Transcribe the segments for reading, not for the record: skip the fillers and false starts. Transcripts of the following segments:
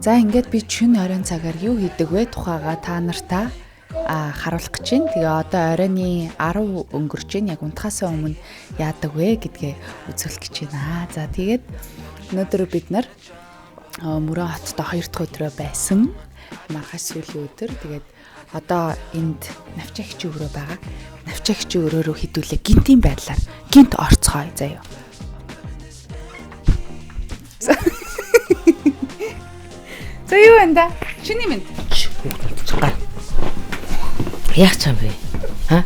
За, ингээд би шөнө оройн цагаар юу хийдэг вэ тухайгаа та нартаа харуулах гэж байна. Тэгээ одоо оройны 10 өнгөрч байна. Яг унтахаас өмнө яадаг вэ гэдгээ үзүүлэх гэж байна. За, тэгээд өнөөдөр бид нар Мөрөн хоттой хоёр дахь өдрөө байсан. Маргааш сүүлийн өдөр. Тэгээд одоо энд навчаагчийн өрөө байгаа. Навчаагчийн өрөө рүү хэдүүлээ гэнэтийн байдлаар гэнэт орцгоё заяа. За, юу вэ да? Шөнийн мэнд. Хүүхдүүд гар. Яах ч юм бэ? Ха?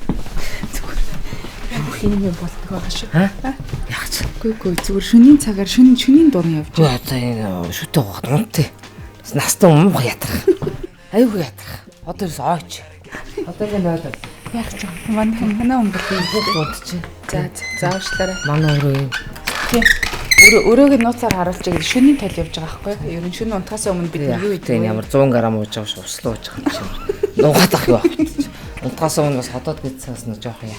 Зүгээр юм болдог байгаа шүү. Ха? Яах ч. Үгүй, зүгээр шөнийн цагаар шөнийн дуран явж Үгүй, одоо энэ шүтээ гоод унтъя. Настан муухай ятрах. Аюугүй ятрах. Одоо ерөөс ойч. Одоо ингэ нойлоо. Яах ч юм. Манай хүн бол юм. Хүүхд унтчих. За за, уушлаарай. Манай өрөө юм. Тийм. Өрөөг нь нууцаар харуулж байгаа, шөнийн тал явж байгаа байхгүй юу? Ер нь шөнө унтахаас өмнө бид нар юу хийдэг хийдэг вэ? Ямар 100 г ууж байгаа ш, услуу ууж байгаа юм шиг. Нуугаад ах юу ах. Унтахаас өмнө бас ходоод гэдсээс нь жоох яа.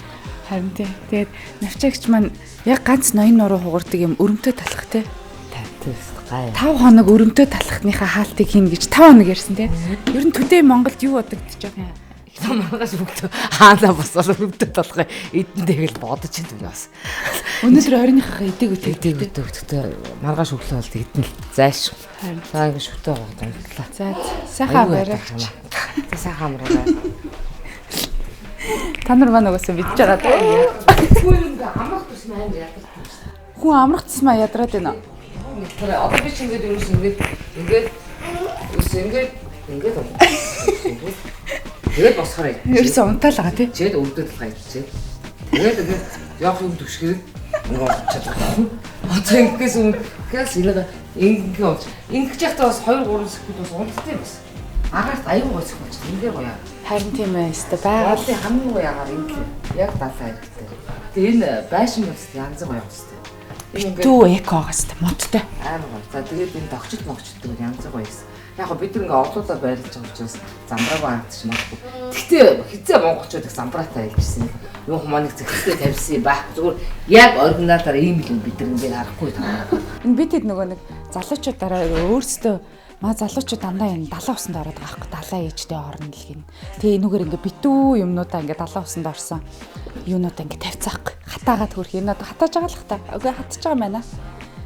Харин тий. Тэгээд навчаагч маань яг ганц ноён нуруу хугардаг юм өрөмтөө талах тий. Тавтай гай. 5 хоног өрөмтөө талхныхаа хаалтыг хийнэ гэж 5 хоног ярьсан тий. Ер нь today Монголд юу бодогдож байгаа юм? Маргааш бүгд хаана босоод өрөмтөө талах эдэн тэгэл бодож ин түр бас. Өнөөдөр оройныхаа идээг үтэй. Тэгдэг үтэй үтэй, маргааш өглөө бол тэгдэн л зайш. Харин. За, ингэ шүтээ гоод унтлаа. За, сайхан амраарай. За, сайхан амраарай. Та нар маань угаасаа мэдж байгаа тий. Хүн ингээ амрах тусмаа амар ядарч байна. Хүн амрах тусмаа ядраад байна. Тэр одоо би чи ингээд ерөөс ингээд ингээд ерөөс ингээд ингээд ингээд тэгээд босохоор Ерөөсөө унтаал байгаа тий. Чээд өвдөд талгаа идчихээ. Тэгээд ингээд явах юм түшгээр ингээ унтчихад байгаа. Одоо ингэхээс өмнө гэс илэг ингээ унч. Ингэж явахдаа бас 2 3 секунд бас унтдээ бас. Агаарт аюу гой секунд чинь ингээ гоё. Харин тийм ээ. Өстө байгаль Байгалийн хамгийн гоё агаар ингэ яг далаа хэрэгтэй. Тэгээ энэ байшин бас янз гоё юм хэвээр. Энэ ингээ битүү эко гаас модтой. Амар гоё. За, тэгээд энэ тогчл могчл янз гоё юмсан. Яг го бид нар ингээ олоолаа байрлаж байгаа учраас замбраагүй харагдчих магадгүй. Гэхдээ хизээ монголчууд их замбраатай айлжсэн. Юу хуманыг зэгцтэй тавьсан юм байх. Зүгээр яг оригиналаар ийм л юм бид нар ингээ харахгүй таа. Энэ бид хэд нөгөө нэг залуучуудаараа өөрсдөө маа залуучууд дандаа энэ далайн усанд ороод байгаа байхгүй, далайн ээжтэй орно л гин. Тэгээ энүүгээр ингээ битүү юмнуудаа ингээ далайн усанд орсон юунуудаа ингээ тавьцаахгүй. Хатаагаад хөрх юм надад хатааж байгаа л хата. Үгүй, хатаж байгаа юм байна.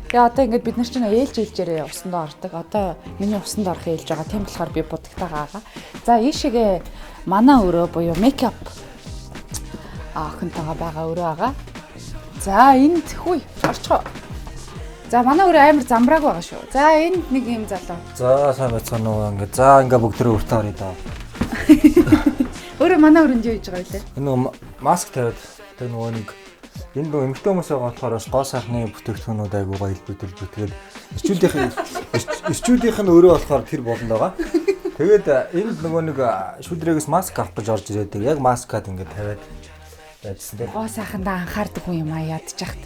Тэгээ одоо ингээд бид нар чинь ээлж ээлжээрээ усанд ордог. Одоо миний усанд орох ээлж байгаа. Тийм болохоор би будагтайгаа байгаа. За, ийшээгээ манай өрөө буюу makeup охинтойгоо байгаа өрөө байгаа. За, энд хүй орчхоо. За, манай өрөө амар замбрааг байгаа шүү. За, энд нэг юм залуу. За, сайн байцгаана уу, ингээ. За, ингээ бүгд өртөө оръё доо. Өөрөө манай өрөөнд юу хийж байгаа вэ? Энэ нөгөө маск тавиад, тэг нөгөө нэг энэ нөгөө эмэгтэй хүмүүс байгаа болохоор бас гоо сайхны бүтээгдэхүүнүүд айгуу гоё илбэг дэлбэг. Тэгээд эрчүүдийнх нь өрөө болохоор тэр болонд байгаа. Тэгээд энд нөгөө нэг шүдрэгээс маск авах гэж орж ирээд яг маскад ингээ тавиад байжсан тийм. Гоо сайхандаа анхаардаг хүн юм а ядчихт.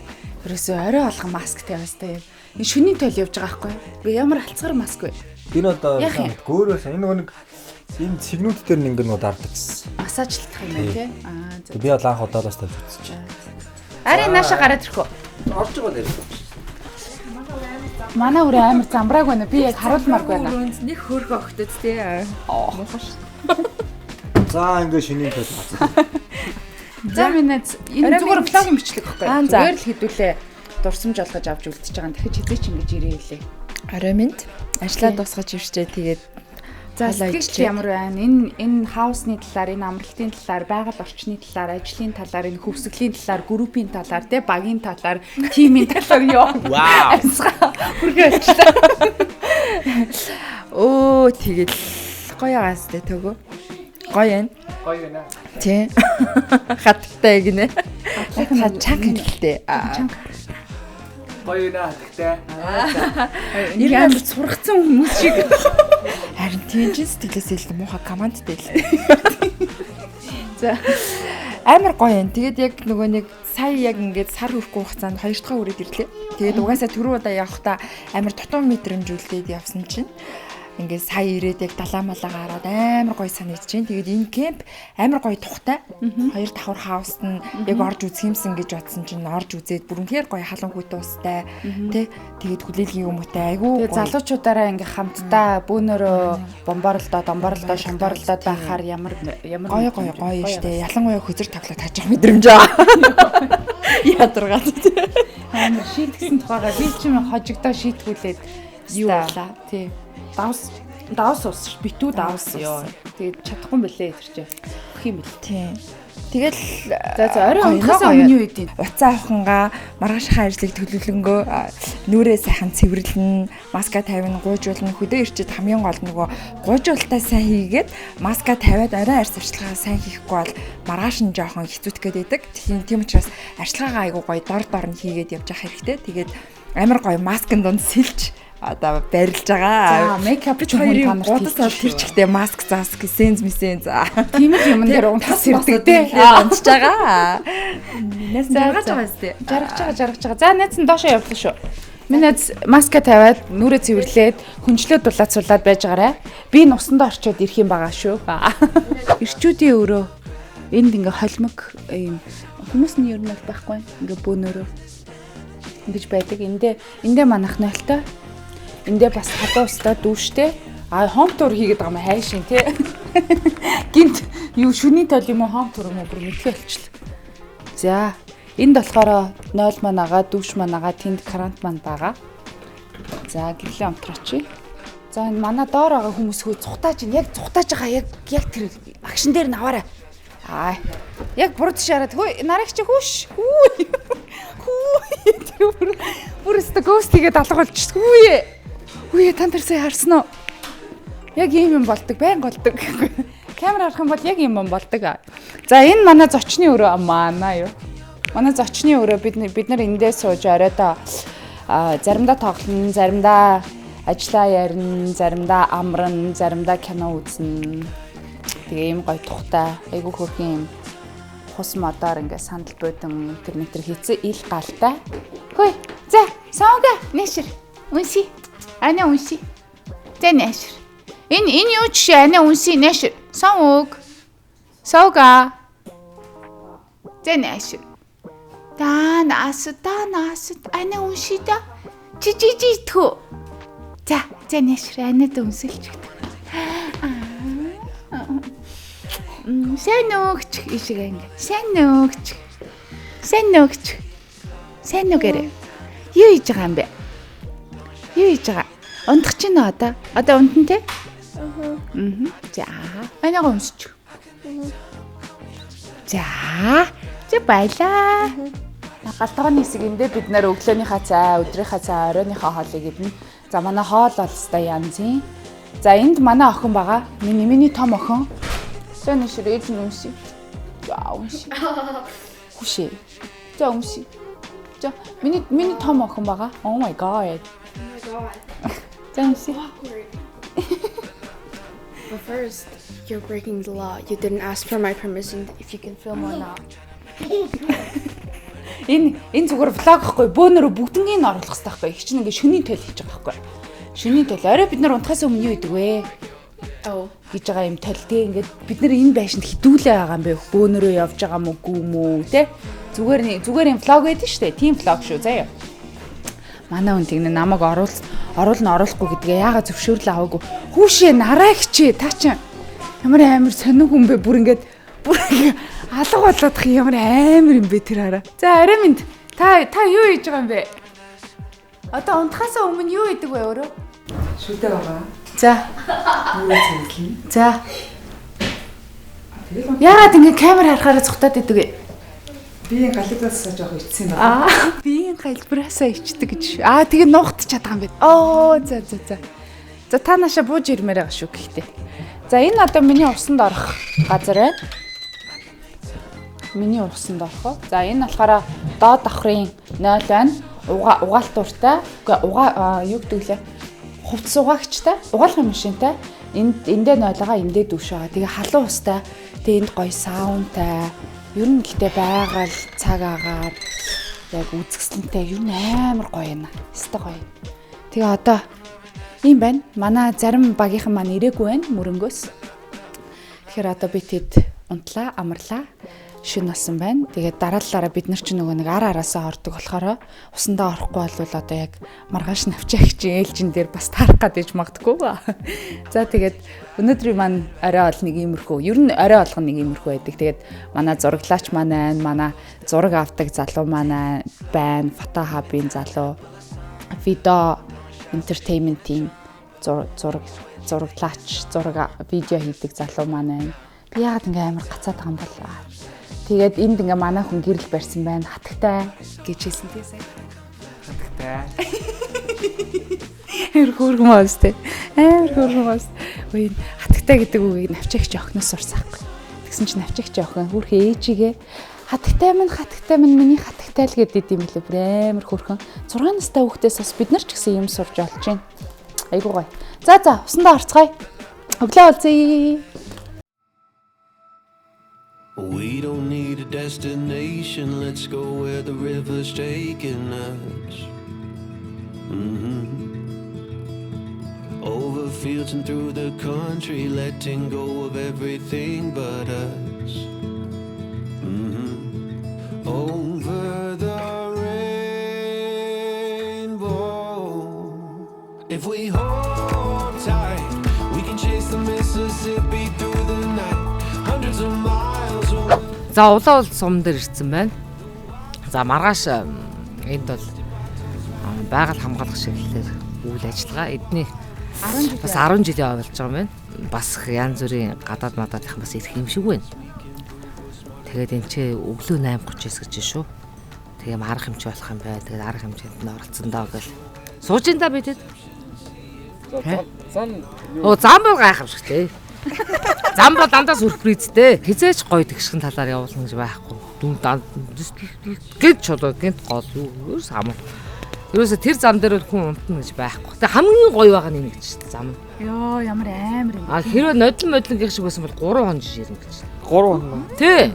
Ерөөсөө орой болгон маск тавиастай юм. Энэ шөнийн тойл явж байгаа байхгүй юу? Би ямар алцгар маск вэ? Энэ одоо Яах юм? гөөрөөс энэ нөгөө нэг энэ цэгнүүд дээр нь ингээ нөгөө дардаг гэсэн. Массажлах юм байна тий. Аа, за. Би бол анх удаалаас тавьж үзчихэ. Ари нааша гараад ирэх үү? Орж байгаа нэр. Манай өрөө амар замбрааг байна. Би яг харуулмааргүй байна. Өрөөнд нэг хөөрхөн огтод тий. Муухай ш. За, ингээ шинийн тойл гацсан. За, минь энэ Орой зүгээр минь. vlog ын бичлэг байхгүй. Аа, за. Зүгээр л хэдүүлээ дурсамж олгож авч үлдчихэж байгаа. Дахиж хэзээ ч ингэж ирээ илээ. Орой минь ажлаа дуусгаж ирчээ, тэгээд За, хоолоо сэтгэл идчихээд. ямар байна? Энэ house ны талаар, энэ амралтын талаар, байгаль орчны талаар, ажлын талаар, энэ хөвсгөлийн талаар, группийн талаар, тэ багийн талаар, team ийн талаар ёо. Вау. Амьсгаа хүргээ болчлаа. Өө, тэгэл гоё агаас тэ төгөө. Гоё юм. Гоё байна. Тий. Хаттай гинэ. Чанга хэлтэй. Чанга. Гоё байна хатагтай. Нэг амар сургацсан хүмүүс шиг. Харин тийм ч сэтгэлээс илүү муухай командтай л. За. Амар гоё юм. Тэгээд яг нөгөө нэг сая яг ингээд сар хүрэхгүй хугацаанд хоёр дахь үрээд ирлээ. Тэгээд угаасаа түрүү удаа явахдаа амар дутуу мэдрэмж үлдээд явсан чинь Ингээд сая ирээд яг далаа малаа гараад амар гоё санагдаж байна. Тэгээд энэ кемп амар гоё тухтай. Хоёр давхар хауст нь яг орж үзэх юмсан гэж бодсон чинь орж үзээд бүр үнэхээр гоё халуун хүйтэн устай тий. Тэгээд хүлээлгийн хүмүүтэй айгүй Тэгээ залуучуудаараа ингээ хамтдаа бөөнөрөө бомборлдоо, домборлдоо, шомборлдоо байхаар ямар ямар гоё гоё гоё штэ. Ялангуяа хөзөр тоглоод тааж байгаа мэдрэмж аа. Ядаргаад тий. Амар шийтгсэн тухайгаа би ч юм хожигдоо шийтгүүлээд Юу болаа? Тий. Давс давс ус битүү давс ёо. Тэгээд чадахгүй юм бэлээ тэр чинь. Өх юм бэл. Тий. Тэгэл За за орой гоё, унтахаас гоё. өмнө юу идэв? Уцаа авахынгаа маргаашхаа ажлыг төлөвлөнгөө нүрээ сайхан цэвэрлэн, маска тавина, гуйжуулна, хөдөө ирчээд хамгийн гол нөгөө гуйжуултаа сайн хийгээд маска тавиад орой арьс арчилгаа сайн хийхгүй бол маргааш нь жоохон хэцүүтэх гээд байдаг. Тийм учраас арчилгаагаа айгуу гоё дор дор нь хийгээд явж явах хэрэгтэй. Тэгээд амар гоё маскын дунд сэлж одоо барилж байгаа. За мейкап Бид ч хүн та хоёрын нарт гудас ол хийчих тэр шүү. чигтээ маск заск, сенз мисенз. Тийм л юмн дээр унтах сэрдэг те. Унтж байгаа. Найз За, жаргаж за. байгаа зү. Жаргаж байгаа, жаргаж байгаа. За найз нь доошоо явлаа шүү. Миний найз маска тавиад нүрээ цэвэрлээд хөнжлөө дулаацуулаад байж байгаарай. Би нусандаа орчоод ирэх юм байгаа шүү. Ирчүүдийн өрөө энд ингээ холимог ийм хүмүүс нь ер нь бол байхгүй. Ингээ бөөнөрөө ингэж байдаг. Эндээ эндээ манах нойлтой. Эндээ бас халуун устай дүүштэй. А хом тур хийгээд байгаа юм хайшин тий. Гинт юу шүний тол юм уу хом тур юм уу бүр мэдхээ болчихлоо. За энд болохоор 0 маань агаа, дүүш маань агаа, тэнд карант маань байгаа. За гэрлээ онтрооч. За энэ манай доор байгаа хүмүүс хөө цухтааж ин яг цухтааж байгаа яг яг тэр агшин дээр нь аваарай. Аа яг буруу тийш хараад хөө нараг чи хүүш. Хүү. Хүү. Тэр бүр бүр өстө ghost хийгээд алга болчих. Хүүе. Хүүе та нар сая харсан уу? Яг ийм юм болдог, байн голдог. Камер харах юм бол яг ийм юм болдог. За энэ манай зочны өрөө манай юу? Манай зочны өрөө бид нар эндээ сууж оройдоо заримдаа тоглоно, заримдаа ажиллаа ярина, заримдаа амарна, заримдаа кино үзнэ. Тэгээ ийм гоё тухтай, айгүй хөөрхөн юм хус модоор ингээ сандал буудан тэр мэтэр хийцэн ил галтай. Хөөе. За, соога нэшэр. Үнси. Ана үнси. За нэшэр. Энэ энэ юу жишээ ана үнси нэшэр. Соог. Соога. За нэшэр. Та нас та нас ана үнси та. Чи чи чи тхүү. За, за нэшэр анаад үнсэлч гэдэг. Сайн өгч ишиг ингээ. Сайн өгч. Сайн өгч. Сайн үгээрээ. Юу хийж байгаа юм бэ? Юу хийж байгаа? Унтах чинь үү одоо? Одоо унтан те? Аа. За. Анаага өмсч. За. За баялаа. Галтгооны хэсэг эндээ бид нэр өглөөнийхөө цай, өдрийнхөө цай, оройныхоо хоолыг идэнэ. За манай хоол бол өстой янзын. За энд манай охин байгаа. Миний том охин. За нэшэр ээж нь өмсөе. За өмсөе. Хүшээ. За өмсөе. За миний том охин байгаа. Oh my god. Oh my god. За өмсөе. Awkward. But first, you're breaking the law. You didn't ask for my permission if you can film or not. Энэ зүгээр влог гэхгүй бөөнөрөө бүгднийг нь оруулах хэрэгтэй байхгүй. Их чинь ингээ шөнийн тойл хийж байгаа байхгүй. Шөнийн тойл. Орой бид нар унтахаас өмнө юу идэг вэ? Oh. Гэж байгаа юм тойл те. Ингээд бид нар энэ байшинд хідүүлээ байгаа юм бэ? Бөөнөрөө явж байгаа мó гүү мүү те. Зүгээр юм влог байдаг шүү дээ. Тийм влог шүү заяа. Манай хүн тэгнэ намайг оруулна оруулахгүй гэдгээ яагаад зөвшөөрлөө аваагүй. Хүүшээ нараа хичээ та чинь ямар амар сонин хүн бэ бүр ингээд бүр ингээ алга болоодох ямар амар юм бэ тэр хараа. За арай минь та юу хийж байгаа юм бэ? Одоо унтахаас өмнө юу хийдэг вэ өөрөө? Шүдэ байгаа. За. Нүрээ цэвэрлэнэ. За. Яагаад ингээ камер харахаараа цухтаад идэг вэ? Биеийн галибраасаа жоох ичсэн юм байна. Аа, биеийн галбираасаа ичдэг гэж. Аа, тэгээ нухт чадгаа юм байна. Оо, за за за. За та наашаа бууж ирмээр байгаа шүү гэхдээ. За энэ одоо миний усанд орох газар байна. Миний усанд орох уу? За энэ болохоор доод давхрын 0 байна. Угаалтууртай. Үгүй юу гэдэг лээ? Хувцас угаагчтай, угаалгын машинтай. Энд эндээ 0 байгаа, эндээ дүүш байгаа. Тэгээ халуун устай. Тэгээ энд гоё саунтай. Ер нь гэхдээ байгаль, цаг агаар яг үзэсгэлэнтэй ер нь амар гоё юм. Өстой гоё. Тэгээ одоо Ийм байна. Манай зарим багийнхан маань ирээгүй байна мөрөнгөөс. Тэгэхээр одоо би тэд унтлаа, амарлаа. Шин болсон байна. Тэгээд дараалалаараа бид нар чинь нөгөө нэг ар араасаа ордог болохоор усандаа орохгүй бол одоо яг маргааш навчаа гэж ээлжин дээр бас таарах гад иж магадгүй. За тэгээд өнөөдрийн маань орой бол нэг иймэрхүү. Ер нь орой болгоно нэг иймэрхүү байдаг. Тэгээд манай зураглаач маань байна, манай зураг авдаг залуу маань байна, фото хабын залуу, видео entertainment-ийн зураг зураглаач, зураг видео хийдэг залуу маань байна. Би яагаад ингээ амар гацаад байгаа юм бол. Тэгээд энд ингээ манай хүн гэрэл барьсан байна. Хатагтай гэж хэлсэн тий сая. Хатагтай. Амар хөөрхөн боос тий. Амар хөөрхөн боос. Үгүй хатагтай гэдэг үгийг навчаагч охиноос сурсан байхгүй. Тэгсэн чинь навчаагч охин хөөрхөн ээжигээ хатагтай минь хатагтай минь миний хатагтай л гэдэг юм лээ. Бүр амар хөөрхөн. 6 настай хүүхдээс бас бид нар ч гэсэн юм сурж олж байна. Айгуу гоё. За за усандаа орцгоё. Өглөө уулзъя. We don't need a destination, let's go where the river's taking us. Over fields and through the country, letting go of everything but us. Over the rainbow. If we hold tight, we can chase the Mississippi through the night. Hundreds of miles away. За улаан уул сум дээр ирсэн байна. За маргааш энд бол байгаль хамгаалах чиглэлээр үйл ажиллагаа эдний бас 10 жилийн болж байгаа юм байна. Бас их янз бүрийн гадаад мадаадынхан бас ирэх юм шиг байна. Тэгээд энэ ч өглөө 8:39 гэж шүү. Тэгээ арга хэмжээ болох юм байна. Тэгээд арга хэмжээнд нь оролцсон доо гэл. Сууж ин да бидэд. Зам Оо зам бол гайхамшигтэй. Зам бол дандаа сюрпризтэй. Хизээч гоё тэгшгэн талаар явуулна гэж байхгүй. Дүн дан гинт чулуу гинт гол юу ерөөс хамаа. Ерөөсө тэр зам дээр бол хүн унтна гэж байхгүй. Тэгээ хамгийн гоё байгаа нь энэ гэж шүү дээ зам. Йоо ямар амар юм. А хэрвээ нодлон модлонгийнх шиг байсан бол 3 хоног жишэрнэ гэж. 3 хоног. Тий.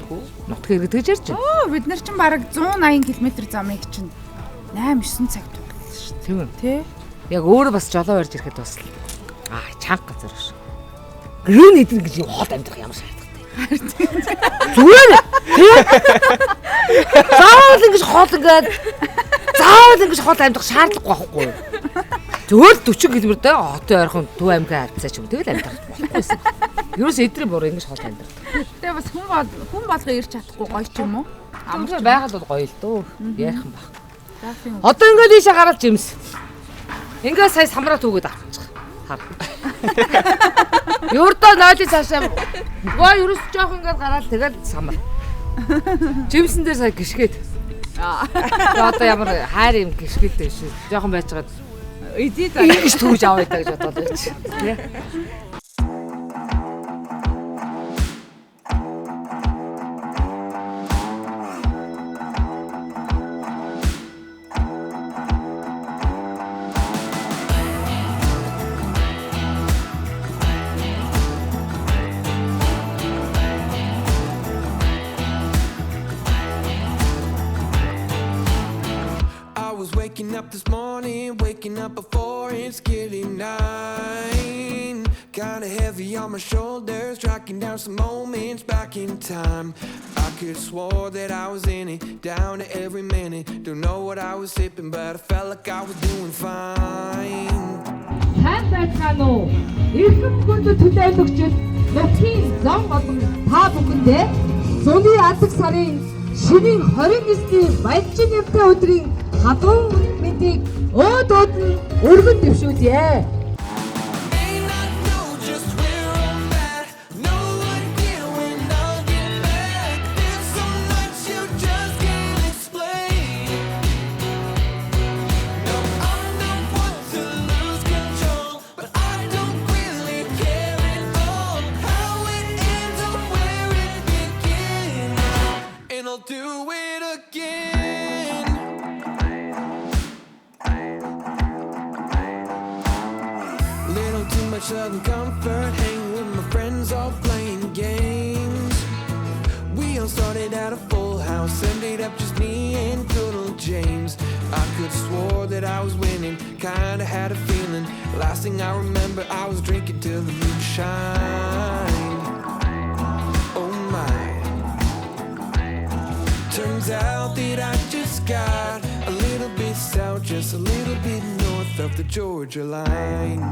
Нутг иргэдэг гэж ярьж байна. Оо бид нар чинь бараг 180 км замыг чинь 8 9 цаг туулсан шүү дээ. Тийм үү? Тий. Яг өөрөө бас жолоо барьж ирэхэд бас л чанга газар биш. Гэрэн эдэн гэж юм хол амьдрах ямар шаардлагатай. Зүгээр. Заавал ингэж хол ингээд заавал ингэж хол амьдрах шаардлагагүй байхгүй юу? Зүгээр л 40 км дээ хотын ойрхон Төв аймгийн хавцаа ч юм тэгэл амьдрах болохгүйсэн. Ерөөс эдрийн буруу ингэж хол амьдрах. Тэгээ бас хүн болго ирч чадахгүй гоё ч юм уу? Амарч байгаль бол гоё л дөө. Ярих юм баг. Одоо ингээд ийшээ гараад жимс. Ингээд сая самраа түүгээд авчих. Хар. Юурдаа нойлын цаашаа гоо ерөөс жоох ингээд гараад тэгэл самар. Жимсэн дээр сая гიშгээд. Тэгээ одоо ямар хайр юм гიშгээдтэй биш. Жохон байж байгаад Эдий за. ингэж түүж авъя та гэж бодоод байж. Тэ. I was waking up this morning, waking up before it's getting 9. Kinda heavy on my shoulders, tracking down some moments back in time. I could swore that I was in it, down to every minute. Don't know what I was sipping, but I felt like I was doing fine. Сайн байцгаана уу? Эрхэм хүндэт төлөөлөгчид нутгийн зам болон та бүхэндээ зуны адаг сарын шинийн 29-ний баялжин нэмтэй өдрийн халуун мэндийг өөд өөд нь өргөн дэвшүүлье. May not know just where I'm at, no idea when I'll get back. There's so much you just can't explain. No, I'm not one to lose control, but I don't really care at all. How it ends or where it begins, and I'll do it again. Little too much southern comfort, hanging with my friends all playing games. We all down, started at a full house, ended up just me and good old James. I could swore that I was winning, kinda had a feeling. Last thing I remember, I was drinking till the moon shined. Oh my. Turns out that I just got a little bit south, just a little bit north of the Georgia line.